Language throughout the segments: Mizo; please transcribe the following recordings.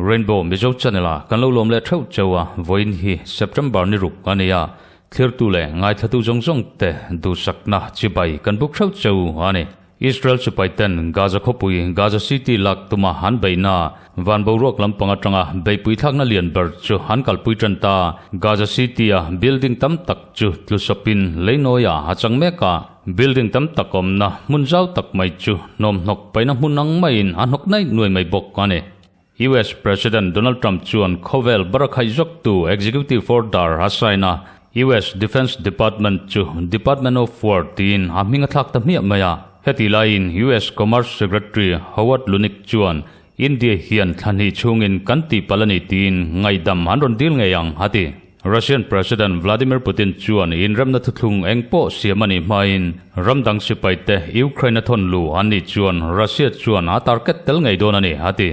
Rainbow Mizo Channel a kan lo lawm leh theuh cheu a, vawiin hi September ni ruk a ni a, thlirtu leh ngaithlatu zawng zawng te duhsakna chibai kan buk theuh cheu a ni. Israel sipaiten Gaza khawpui Gaza City lak tuma an beihna van boruak lampang atanga beihpui thlakna lian ber chu an kalpui tan ta. Gaza City-a building tam tak chu tlusawpin leinawiah a chang mek a, building tam tak awmna hmun zau tak mai chu hnawmhnawk paihna hmun ang maiin a hnawk naih nuai mai bawk a ni. US President Donald Trump chuan khawvel barakhaih zawktu Executive Order a sign a, US Defense Department chu Department of War tiin a hming a thlak ta hmiah mai a. Heti laiin US Commerce Secretary Howard Lutnick chuan India hian thla hnih chhungin kan tihpalh a ni tiin ngaihdam an rawn dil ngei ang a ti. Russian President Vladimir Putin chuan inremna thuthlung eng pawh siam a nih hmain ram dang sipaite Ukraine a thawn lu an nih chuan Russia chuan a target tel ngei dawn a ni, a ti.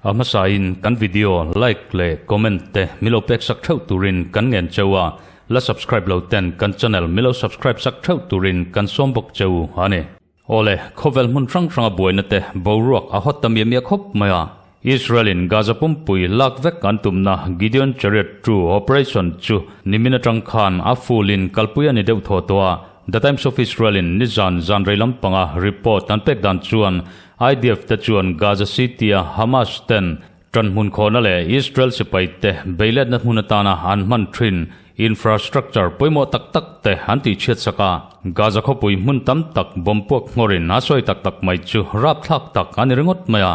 A hmasain kan video like leh comment te milo pek sak theuh turin kan ngen cheu a, la subscribe lo ten kan channel milo subscribe sak theuh turin kan sawm bawk cheu a ni. Awle, khawvel hmun hrang hranga buaina te boruak a hawt ta miah miah khawp mai a. Israel-in Gaza pumpui lak vek an tumna Gideon Chariot 2 operation chu nimin atang khan a full-in kalpui a ni deuh thaw tawh a. The Times of Israel-in nizan zan rei lampanga report an pek dan chuan IDF te chuan Gaza City-a Hamas ten Ṭan hmun khawhna leh Israel sipaite beiletna hmun atana an hman ṭhin infrastructure pawimawh tak tak te an tihchhiat sak a. Gaza khawpui hmun tam tak bomb puak nghawrin a sawi tak tak mai chu rapthlak tak a ni ringawt mai a.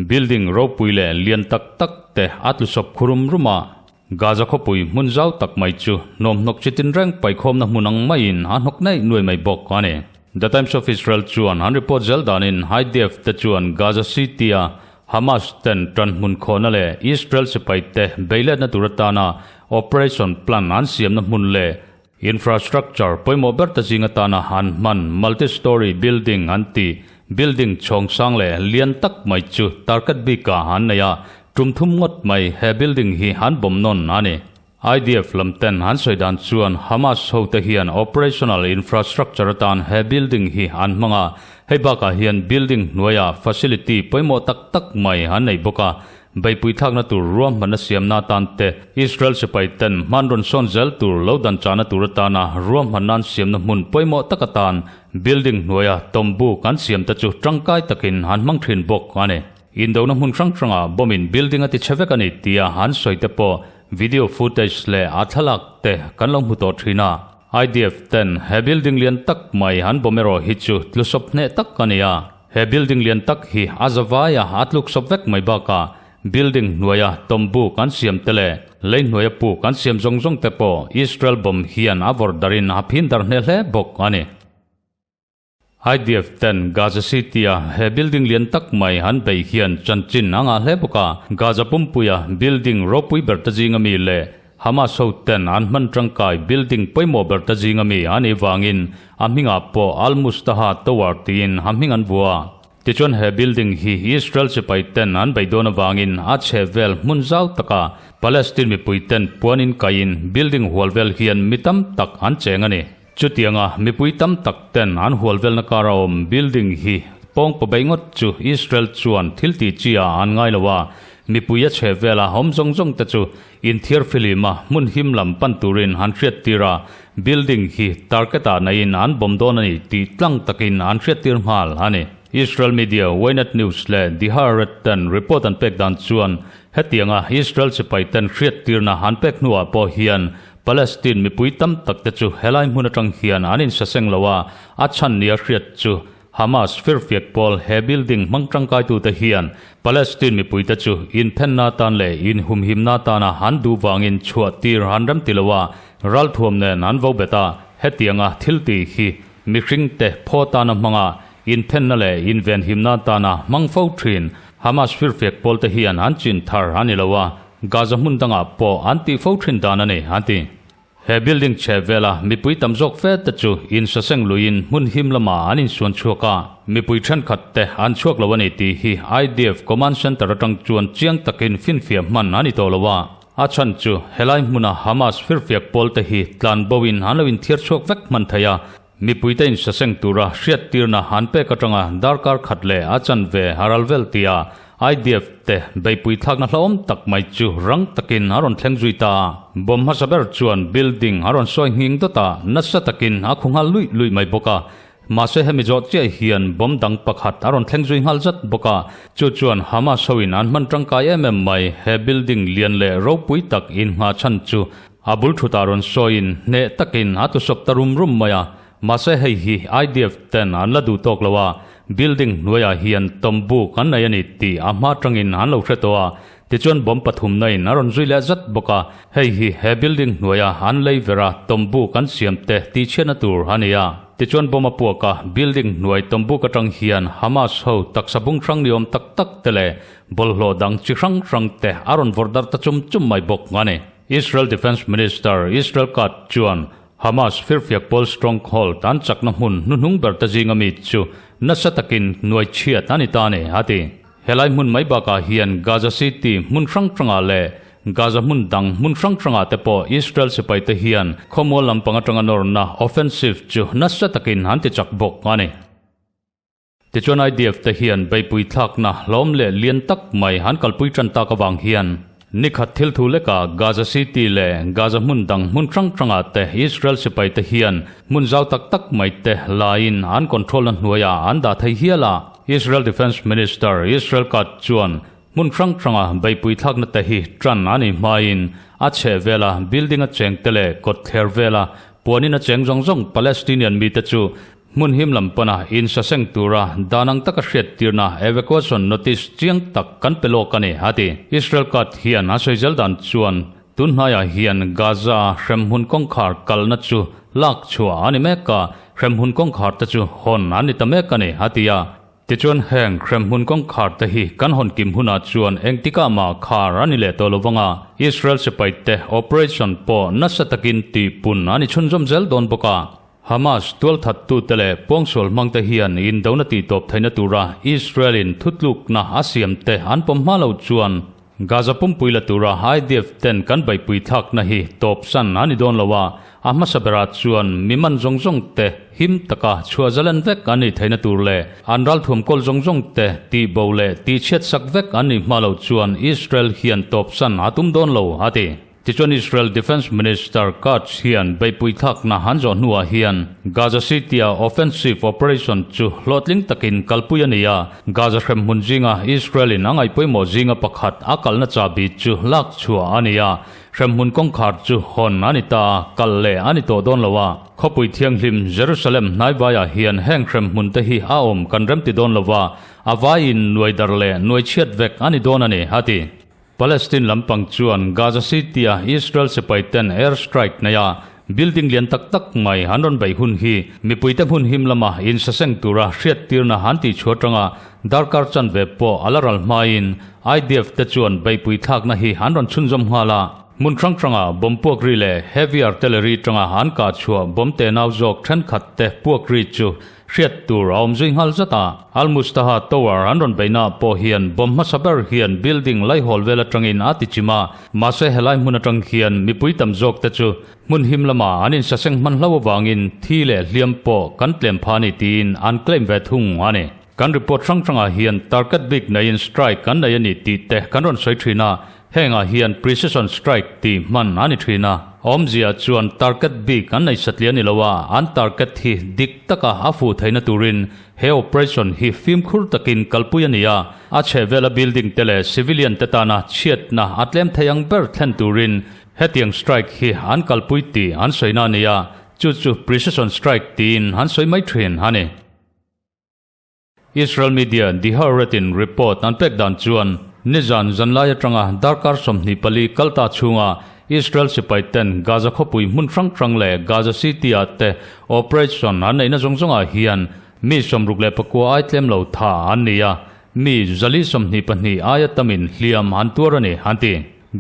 Building ropui leh lian tak tak te a tlusawp khurum rum a. Gaza khawpui hmun zau tak mai chu hnawmhnawk chi tinreng paikhawmna hmun ang maiin a hnawk naih nuai mai bawk a ni. The Times of Israel chuan an report zel danin IDF te chuan Gaza City-a Hamas ten ṭan hmun khawhna leh Israel sipaite beiletna tur atana operation plan an siamna hmun leh infrastructure pawimawh ber te zing atana an hman multi-storey building an tih building chhawng sang leh lian tak mai chu target bikah an nei a, tum thum ngawt mai he building hi an bawm nawn a ni. IDF lam ten an sawi dan chuan Hamas hote hian operational infrastructure atan he building hi an hmang a, hei bakah hian building hnuaiah facility pawimawh tak tak mai an nei bawk a, beihpui thlakna tur ruahmanna siamna atan te, Israel sipai ten hman rawn sawn zel tur lo dan chahna tur atana ruahmanna an siamna hmun pawimawh tak atan building hnuaia tawmbuk an siam te chu tangkai takin an hmang thin bawk a ni. Indona hmun hrang hrangah bomb in building a ti chhe vek a ni tia an sawi te pawh video footage leh a thlalak te kan lo hmu tawh thin a. IDF ten he building lian tak mai an bomb erawh hi chu tlusawp hneh tak a ni a. He building lian tak hi a zavaia a tluksawp vek mai bakah building hnuaia tawmbu kan siam te leh lei hnuaia pu kan siam zawng zawng te pawh Israel bomb hian a vawrh darin a phin dar hneh hle bawk a ni. IDF ten Gaza City-a he building lian tak mai an beih hian chanchin a ngah hle bawk a, Gaza pumpuia building ropui ber ta zinga mi leh Hamas ho ten an hman tangkai building pawimawh ber ta zinga mi a nih vangin a hmingah pawh Al-Mustaha Tower tiin a hming an vua. Tichuan he building hi Israel sipai ten an beih dawn avangin a chheh vel hmun zau taka Palestine mipui ten puanin kaiin building hual vel hian mi tam tak an cheng a ni. Chutianga mipui tam tak ten an hual velna kara awm building hi pawng paw bei ngawt chu Israel chuan thil tih chi ah an ngai lo a, mipui a chhe vela awm zawng zawng te chu inthiar filim a hmun him lam pan turin an hriat tir a, building hi target ah naiin an bawm dawn a ni tih tlang takin an hriat tir nghal a ni. Israel media Ynet News leh The Haaretz ten report an pek dan chuan hetianga Israel sipai ten hriat tirna an pek hnuah pawh hian Palestine mipui tam tak te chu helai hmun atang hian an insaseng lo a, a chhan nia hriat chu Hamas firfiak pawl he building hmang tangkaitute hian Palestine mipuite chu inthenna atan leh inhumhimna atana an duh vangin chhuah tir an rem ti lo a, ralthuam nen an vo bet a, hetianga thil tih hi mihringte phaw tana hmanga inthenna leh invenhimna atana hmang fo thin Hamas firfiak pawlte hian an chin thar a ni lo a, Gaza hmun dangah pawh an tih fo thin dan a ni, an ti. He building chhe vela mipui tam zawk fe te chu in saseng luiin hmun him lamah an insuan chhuak a, mipui thenkhat te an chhuak lo a ni tih hi IDF Command Centre atang chuan chiang takin finfiah hman a ni tawh lo a. A chhan chu helai hmuna Hamas firfiak pawlte hi tlan bo in an lo inthiar chhuak vek hman thei a, mipuite insaseng tura hriattirna an pek atanga darkar khat leh a chanve a ral vel tia IDF te beihpui thlakna hlauhawm tak mai chu rang takin a rawn thleng zui ta a. Bomb hmasa ber chuan building a rawn sawi nghing dawt a, nasa takin a khu nghal luih luih mai bawk a. Mahse hemi zawh chiah hian bomb dang pakhat a rawn thleng zui nghal zat bawk a, chu chuan Hamas hoin an hman tangkai em em mai he building lian leh ropui tak inngha chhan chu a bul thutah rawn sawiin hneh takin a tusawp ta rum rum mai a. Mahse hei hi IDF ten an la duh tawk lo a, building hnuaiah hian tawmbuk an nei a ni tih a hma tangin an lo hre tawh a, tichuan bomb pathumna in a rawn zui leh zat bawk a, hei hi he building hnuaia an lei vera tawmbuk an siam te tihchhiatna tur a ni a. Tichuan bomb a puak a, building hnuai tawmbuk atang hian Hamas ho taksa bung hrang ni awm tak tak te leh bawlhhlawh dang chi hrang hrang te a rawn vawrh darh ta chum chum mai bawk a ni. Israel Defence Minister Israel Katz chuan Hamas firfiak pawl stronghold an chakna hmun hnuhnung ber te zinga mi chu nasa takin hnuai chhiat a ni ta a ni, a ti. Helai hmun mai bakah hian Gaza City hmun hrang hrangah leh Gaza hmun dang hmun hrang hrangah te pawh Israel sipai te hian khawmual lampang atanga nawrna offensive chu nasa takin an ti chak bawk a ni. Tichuan IDF te hian beihpui thlakna hlawm leh lian tak mai an kalpui tan tak avang hian nikhat thil thu lekah Gaza City leh Gaza hmun dang hmun hrang hrangah te Israel sipai te hian hmun zau tak tak mai te laiin an control na hnuaiah an dah thei hial a. Israel Defence Minister Israel Katz chuan hmun hrang hranga beihpui thlakna te hi tan a nih hmain a chheh vela building a cheng te leh kawtthler vela puanin a cheng zawng zawng Palestinian mite chu Hmun him lam pana insaseng tura dan ang taka hriattirna evacuation notice chiang tak kan pe lawk a ni, a ti. Israel Katz hian a sawi zel dan chuan tun hnaiah hian Gaza hremhmun kawngkhar kalna chu lak chhuah a ni mek a, hremhmun kawngkhar te chu hawn a ni ta mek a ni, a ti a. Tichuan heng hremhmun kawngkhar te hi kan hawn kim hunah chuan engtikah mah khar a ni leh tawh lo vang a, Israel sipai te operation pawh nasa takin tihpun a ni chhunzawm zel dawn bawk a. Hamas tualthattute leh pawngsual hmangte hian indona tihtawp theihna tura Israel-in thutlukna a siamte an pawm hma lo chuan Gaza pumpui la tura IDF ten kan beihpui thlakna hi tawpsan a ni dawn lo a, a hmasa berah chuan mi man zawng zawng te him taka chhuah zalen vek an nih theihna tur leh an ralthuam kawl zawng zawng te tihbo leh tihchhiatsak vek an nih hma lo chuan Israel hian tawpsan a tum dawn lo, a ti. Tichuan Israel Defence Minister Katz hian beihpui thlakna han zawh hnuah hian Gaza City-a offensive operation chu hlawhtling takin kalpui a ni a, Gaza hremhmun zinga Israel-in a ngaihpawimawh zinga pakhat a kalna chahbi chu lak chhuah a ni a, hremhmun kawngkhar chu hawn a ni ta a, kal leh a ni tawh dawn lo a. Khawpui thianghlim Jerusalem hnaivaiah hian heng hremhmun te hi a awm kan remti dawn lo va, a vaiin nuaidar leh nuaichhiat vek a ni dawn a ni, a ti. Palestine lampang chuan Gaza City-a Israel sipaiten air strike neia building lian tak tak mai an rawn beih hun hi mipuite hmun him lama insaseng tura hriattirna an tihchhuah atanga darkar chanve pawh a la ral hmain IDF te chuan beihpui thlakna hi an rawn chhunzawm nghal a. Hmun hrang hranga bomb puak ri leh heavy artillery tanga an kah chhuah bomb tenau zawk thenkhat te puak ri chu Hriat tur a awm zui nghal zat a, Al Mustaha Tower an rawn beihnaah pawh hian bomb hmasa ber hian building laihawl vel atangin a ti chim a, mahse helai hmun atang hian mipui tam zawk te chu hmun him lamah an insaseng hman hlo avangin thi leh hliam pawh kan tlem pha a ni tiin an claim ve thung a ni. Kan report hrang hrangah hian target bik neiin strike an nei a ni tih te kan rawn sawi thin a, Hengah hian precision strike tih hman a ni thin a, awmzia chuan target bik an nei satliah ni lo a, an target hi dik taka a fuh theihna turin he operation hi fimkhur takin kalpui a ni a, a chhehvela building te leh civilian te tana chhiatna a tlem thei ang ber thlen turin hetiang strike hi an kalpui tih an sawina a ni a, chu chu precision strike tiin an sawi mai thin a ni. Israel media The Haaretz-in report an pek dan chuan nizan zanlai atanga darkar 24 kal ta chhunga Israel sipai ten Gaza khawpui hmun hrang hrang leh Gaza City-ah te operation an neihna zawng zawngah hian mi 64 ai tlem lo tha an ni a, mi 422 aia tamin hliam an tuar a ni, an ti.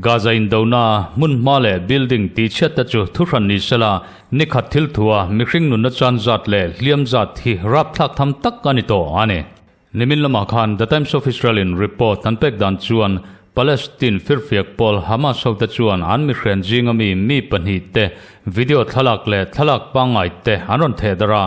Gaza indona hmun hma leh building tihchhiat te chu thuhran ni sela, ni khat thil thua mihring nunna chan zat leh hliam zat hi rapthlak tham tak a ni tawh a ni. Nimin lamah khan The Times of Israel in report an pek dan chuan Palestine firfiak pawl Hamas hote chuan an mihren zinga mi mi pahnihte video thlalak leh thlalak pangngai te an rawn theh darh a.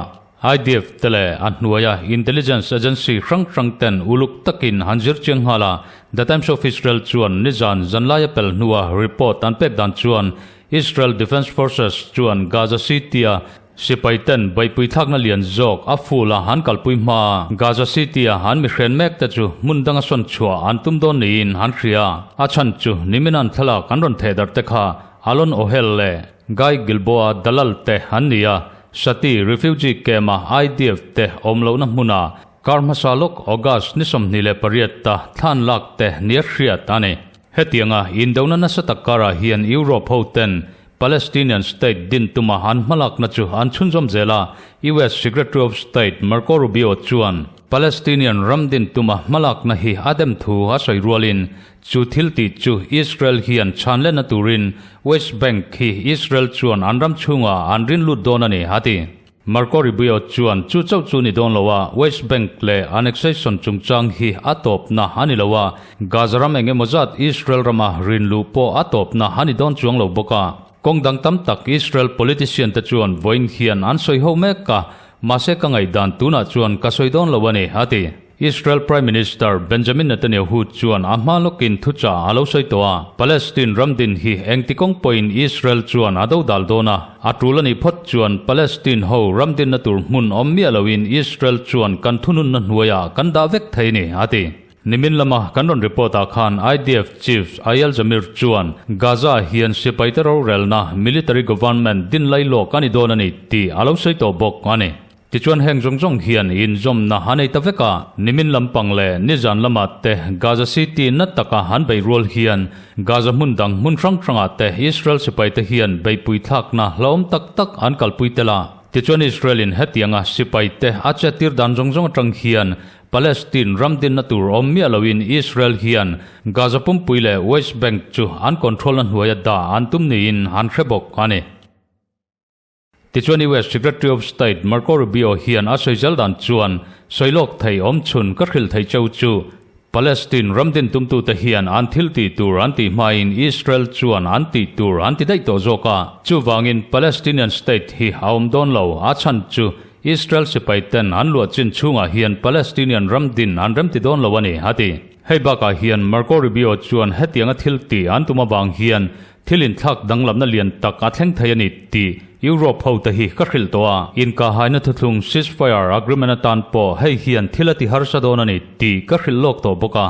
IDF te leh a hnuaia intelligence agency hrang hrang ten uluk takin han zir chiang nghal a, The Times of Israel chuan nizan zanlaia pel hnua report an pek dan chuan Israel Defence Forces chuan Gaza City-a Sipai ten beihpui thlakna lian zawk a full a an kalpui hma. Gaza City a an mihren mek te chu hmun danga sawn chhuah an tum dawn niin an hria. A chhan chu nimin an thlalak an rawn theh darh te kha Alon Ohel leh Guy Gilboa Dalal te an ni a, Shati refugee camp a IDF te awm lohna hmuna kar hmasa lawk August ni 28 ta thlan lak te nia hriat a ni. Hetianga indona nasa tak karah hian Europe ho ten Palestinian state din tuma an hmalakna chu an chhunzawm zel a, US Secretary of State Marco Rubio chuan Palestinian ram din tuma hmalakna hi a dem thu a sawi rualin chu thil tih chu Israel hian chhan lehna turin West Bank hi Israel chuan an ram chhungah an rin lut dawn a ni, a ti. Marco Rubio chuan chu chauh chu ni dawn lo a, West Bank leh annexation chungchang hi a tawpna a ni lo a, Gaza ram eng emaw zat Israel rama rin luh pawh a tawpna a ni dawn chuang lo bawk a. Kawng dang tam tak Israel politician te chuan vawiin hian an sawi ho mek a, mahse ka ngaihdan tunah chuan ka sawi dawn lo a ni, a ti. Israel Prime Minister Benjamin Netanyahu chuan a hma lawkin thuchah a lo sawi tawh a, Palestine ram din hi engti kawng pawhin Israel chuan a do dal dawn a, a tul a nih phawt chuan Palestine ho ram dinna tur hmun awm miah loin Israel chuan kan thununna hnuaiah kan dah vek thei ni, a ti. Nimin lama kan rawn report ah khan IDF Chief Eyal Zamir chuan Gaza hian sipaite rorelna, military government, din lai lawk a ni dawn a ni tih a lo sawi tawh bawk a ni. Tichuan heng zawng zawng hian inzawmna a nei ta vek a, nimin lampang leh nizan lamah te Gaza City na taka an bei rual hian Gaza hmun dang hmun hrang hrangah te Israel sipai te hian beihpui thlakna hlauhawm tak tak an kalpui tel a. Tichuan Israel in hetianga sipai te a chettir dan zawng zawng atang hian Palestine ram dinna tur awm miah loin Israel hian Gaza pumpui leh West Bank chu an control na hnuaia dah an tum niin an hre bawk a ni. Tichuan US Secretary of State Marco Rubio hian a sawi zel dan chuan sawi lawk thei awm chhun ka hrilh thei cheu chu Palestine ram din tumtute hian an thil tih tur an tih hmain Israel chuan an tih tur an ti daih tawh zawk a. Chuvangin Palestinian state hi a awm dawn lo, a chhan chu Israel sipai ten an luah chin chhungah hian Palestinian ram din an remti dawn lo a ni, a ti. Hei bakah hian Marco Rubio chuan hetianga thil tih an tum avang hian Thil inthlak danglamna lian tak a thleng thei a ni tih Europe hote hi ka hrilh tawh a, inkahaina thuthlung ceasefire agreement atan pawh hei hian thil a ti harsa dawn a ni tih ka hrilh lawk tawh bawk a.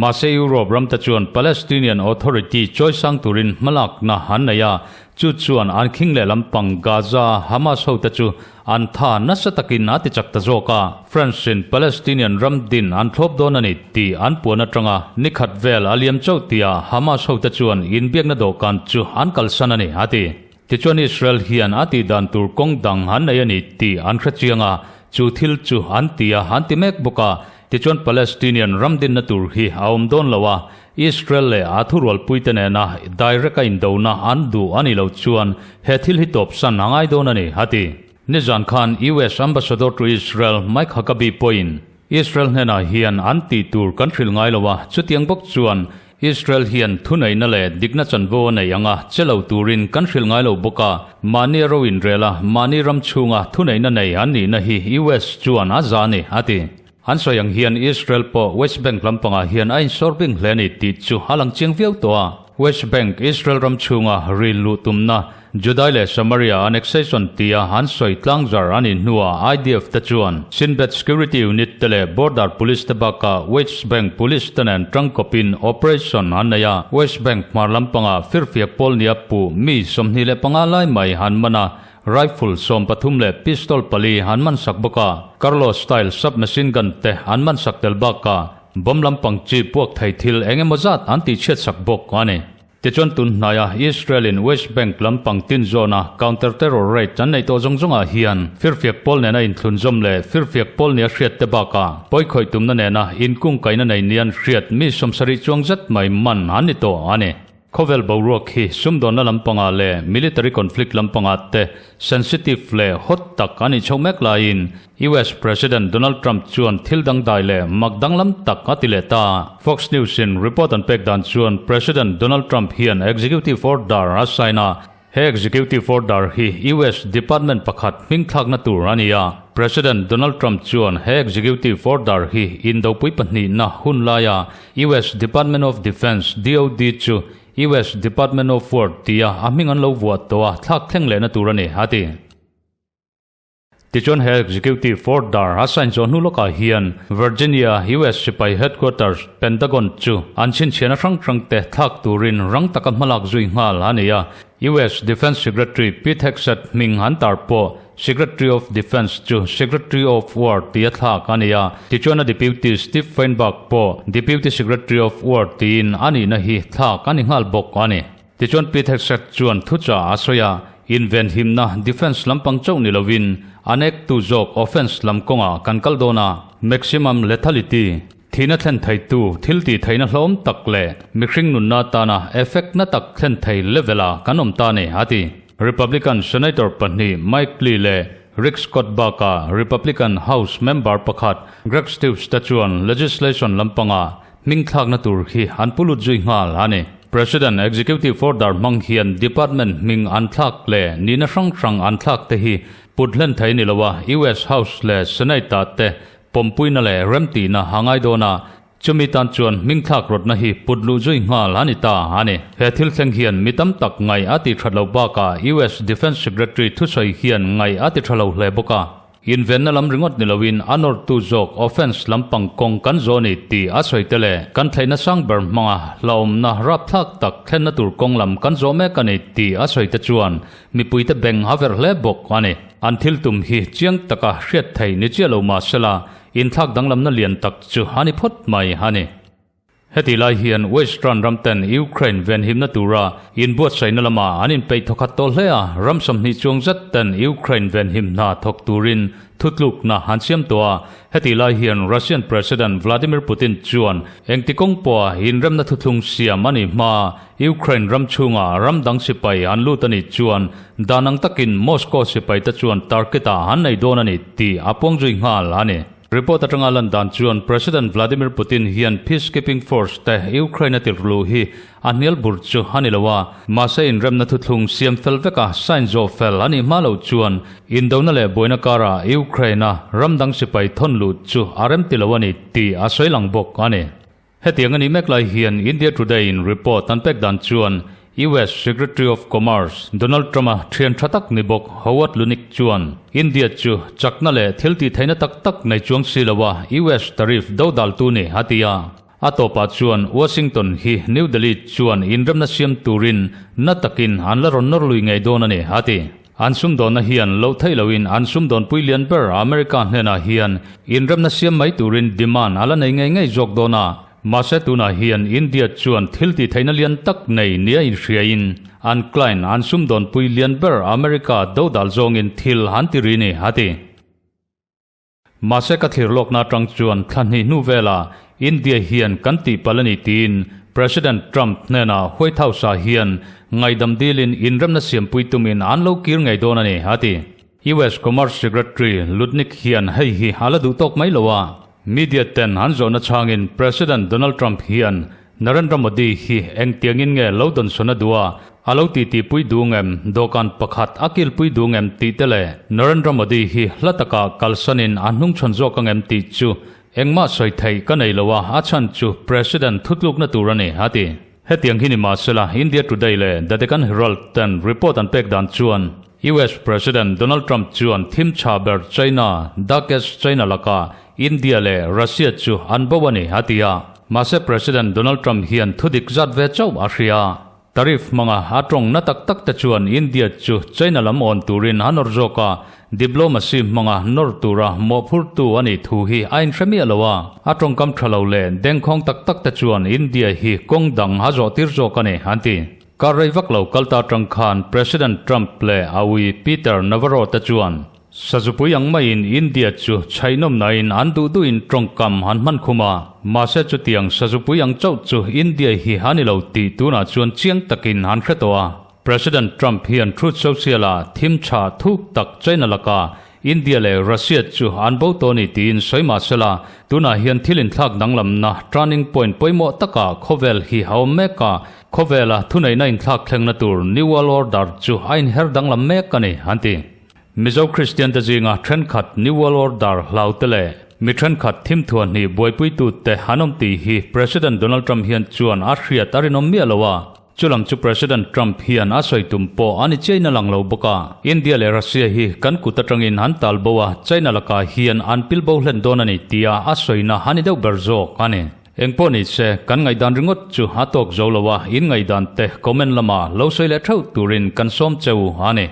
Mahse Europe ramte chuan Palestinian Authority chawisang turin hmalakna an nei a, chu chuan an khing leh lampang Gaza Hamas hote chu An tha nasa takin a ti chak ta zawk a, France-in Palestinian ram din an thlawp dawn a ni tih an puan atanga ni khat vel a liam chauh tihah Hamas hote chuan inbiakna dawhkan chu an kalsan a ni, a ti. Tichuan Israel hian a tih dan tur kawng dang an nei a ni tih an hre chiang a, chu thil chu an ti a, an ti mek bawk a. Tichuan Palestinian ram dinna tur hi a awm dawn lo a, Israel leh a thurualpuite nena direct a indona an duh a nih loh chuan he thil hi tawpsan a ngai dawn a ni, a ti. Nizan khan US Ambassador to Israel Mike Huckabee pawhin Israel hnenah hian an tih tur kan hrilh ngai lo a, chutiang bawk chuan Israel hian thuneihna leh dikna chanvo a nei anga che lo turin kan hrilh ngai lo bawk a, mahni a ro inrel a, mahni ram chhunga thuneihna nei an nihna hi US chuan a za a ni, a ti. An sawi ang hian Israel pawh West Bank lampangah hian a insawr bing hle a ni tih chu a lang chiang viau tawh a. West Bank, Israel ram chhunga ril luh tumna, Judai leh Samaria annexation tia an sawi tlangzar a nih hnuah IDF te chuan Shin Bet Security Unit te leh Border Police te bakah West Bank Police te nen tangkawpin operation an nei a. West Bank hmar lampangah firfiak pawl nia puh mi 25 lai mai an man a, Rifle 13 leh pistol pali an man sak bawk a, Carlo style submachine gun te an man sak tel bakah bomb lampang chi puak thei thil eng emaw zat an tihchhiat sak bawk a ni. Tichuan tun hnaia Israel in West Bank lampang tin zawna counter terror raid an neih tawh zawng zawngah hian firfiak pawl nena inthlunzawm leh firfiak pawl nia hriat te bakah pawikhawih tumna nena inkungkaihna nei nian hriat mi 70 chuang zet mai man an ni tawh a ni. Khawvel boruak hi sumdawnna lampangah leh military conflict lampangah te sensitive leh hot tak a nih chhoh mek laiin US President Donald Trump chuan thil dangdai leh mak danglam tak a ti leh ta. Fox News in report an pek dan chuan President Donald Trump hian executive order a sign a, He executive order hi US department pakhat hmingthlakna tur a ni a. President Donald Trump chuan he executive order hi indopui pahnihna hun laia US Department of Defense, DoD, chu US Department of War tia a hming an lo vuah tawh a thlak thleng lehna tur a ni, a ti. Tichuan he executive order a sign zawh hnu lawkah hian Virginia US sipai headquarters Pentagon chu an chhinchhiahna hrang hrang te thlak turin rang taka hmalak zui nghal a ni a. US Defence Secretary Pete Hegseth hming an tar pawh Secretary of Defence chu Secretary of War tia thlak a ni a. Tichuan a Deputy Steve Feinberg pawh Deputy Secretary of War tiin a nihna hi thlak a ni nghal bawk a ni. Tichuan Pete Hegseth chuan thuchah a sawi a, invenhimna, defence, lampang chauh ni lovin a nektu zawk, offence, lam kawngah kan kal dawn a, maximum lethality, thihna thlen theitu, thil tih theihna hlawm tak leh mihring nunna atana effect na tak thlen thei level-ah kan awm ta a ni, a ti. Republican Senator pahnih Mike Lee leh Rick Scott bakah Republican House member pakhat Greg Stews te chuan legislation lampangah Hmingthlakna tur hi an pu lut zui nghal a ni. President Executive Order hmang hian Department hming an thlak leh nihna hrang hrang an thlak te hi put hlen thei ni lo a, US House leh Senate ah te pawmpuina leh remtihna a ngai dawn a, chumi tan chuan hmingthlak rawtna hi put luh zui nghal a ni ta a ni. He thil thleng hian mi tam tak ngaih a ti that lo bakah US Defence Secretary thusawi hian ngaih a ti tha lo hle bawk a. Invenna lam ringawt ni loin a nawrtu zawk offense lampang kawng kan zawh ni tih a sawi te leh kan thlaihna sang ber hmanga hlauhawmna rapthlak tak thlenna tur kawng lam kan zawh mek a ni tih a sawi te chuan mipuite beng a verh hle bawk a ni. An thil tum hi chiang taka hriat thei ni chiah lo mahsela inthlak danglamna lian tak chu a ni phawt mai a ni. Heti lai hian Western ramten Ukraine venhimna tura inbuatsaihna lamah an inpeih thawkhat tawh hle a, ram 20 chuang zet ten Ukraine venhim hna thawk turin thutlukna an siam tawh a. Heti lai hian Russian President Vladimir Putin chuan engti kawng pawha inremna thuthlung siam a nih hmaa Ukraine ram chhunga ram dang sipai an lut a nih chuan dan ang takin Moscow sipaite chuan target-ah an nei dawn a ni tih a puang zui nghal a ni. Report atanga lan dan chuan President Vladimir Putin hian peacekeeping force te Ukraine a tirh luh hi a hnial bur chu a ni lo a, mahse inremna thuthlung siam fel veka sign zawh fel a nih hma loh chuan indona leh buaina karah Ukraine a ram dang sipai thawn luh chu a remti lo a ni tih a sawi lang bawk a ni. Hetiang a nih mek lai hian India Today in report an pek dan chuan US Secretary of Commerce Donald Trump-a thian tha tak ni bawk Howard Lutnick chuan India chu chakna leh thil tih theihna tak tak nei chuang si lo a US tariff do daltu ni a ti a. A tawpah chuan Washington hi New Delhi chuan inremna siam turin na takin an la rawn nawr lui ngei dawn a ni a ti. An sumdawnna hian loh theih loin an sumdawnpui lian ber America hnenah hian inremna siam mai turin demand a la nei ngei ngei zawk dawn a. Mahse tunah hian India chuan thil tih theihna lian tak nei nia inhriain an client an sumdawnpui lian ber America dodal zawngin thil an ti ri ni a ti. Mahse ka thlir lawkna atang chuan thla hnih hnu velah India hian kan tih palh a ni tiin President Trump hnenah White House-ah hian ngaihdam dilin inremna siampui tumin an lo kir ngei dawn a ni, a ti. US Commerce Secretary Lutnick hian hei hi a la duh tawk mai lo a, media ten an zawhna chhangin President Donald Trump hian Narendra Modi hi engtiangin nge lo dawnsawn a duh a, a lo titipui duh ngem, dawhkan pakhat a kilpui duh ngem tih te leh Narendra Modi hi hla takah kalsanin a hnungchhawn zawk ang em tih chu engmah sawi theih ka nei lo a, a chhan chu President thutlukna tur a ni, a ti. Hetiang hi ni mahsela India Today leh The Deccan Herald ten report an pek dan chuan US President Donald Trump chuan thim tha ber China, Darkest China lakah India leh Russia chu an bo a ni, a ti a. Mahse President Donald Trump hian thudik zat ve chauh a hria. Tariff hmanga a tawng na tak tak te chuan India chu China lam awn turin a nawr zawk a, diplomacy hmanga nawr tura mawhphurtu a nih thu hi a inhre miah lo a. A tawngkam tha lo leh dengkhawng tak tak te chuan India hi kawng dang a zawh tir zawk a ni, an ti. Kar rei vak lo kal ta atang khan President Trump leh a ui Peter Navarro te chuan. Sazupui ang maiin India chu chhaihnawmnain an duh duhin tawngkam an hman khum a, mahse chutiang sazupui ang chauh chu India hi a ni lo tih tunah chuan chiang takin an hre tawh a. President Trump hian Truth Social-a thim tha thuk tak China laka India leh Russia chu an bo tawh a ni tiin sawi mah sela, tunah hian thil inthlak danglamna turning point pawimawh takah khawvel hi a awm mek a, khawvela thuneihna inthlak thlengna tur New World Order chu a inher danglam mek a ni, an ti. Mizo Kristian te zinga thenkhat New World Order hlau te leh mi thenkhat thimthuah hnih buaipuitute an awm tih hi President Donald Trump hian chuan a hriat a rinawm miah lo a. Chulam chu President Trump hian a sawi tum pawh a ni chiain a lang lo bawk a. India leh Russia hi kan kut atangin an tal bo a, China lakah hian an pil bo hlen dawn a ni tia a sawina a ni deuh ber zawk a ni. Engpawh ni se, kan ngaihdan ringawt chu a tawk zo lo a, in ngaihdan te comment lamah lo sawi leh theuh turin kan sawm cheu a ni.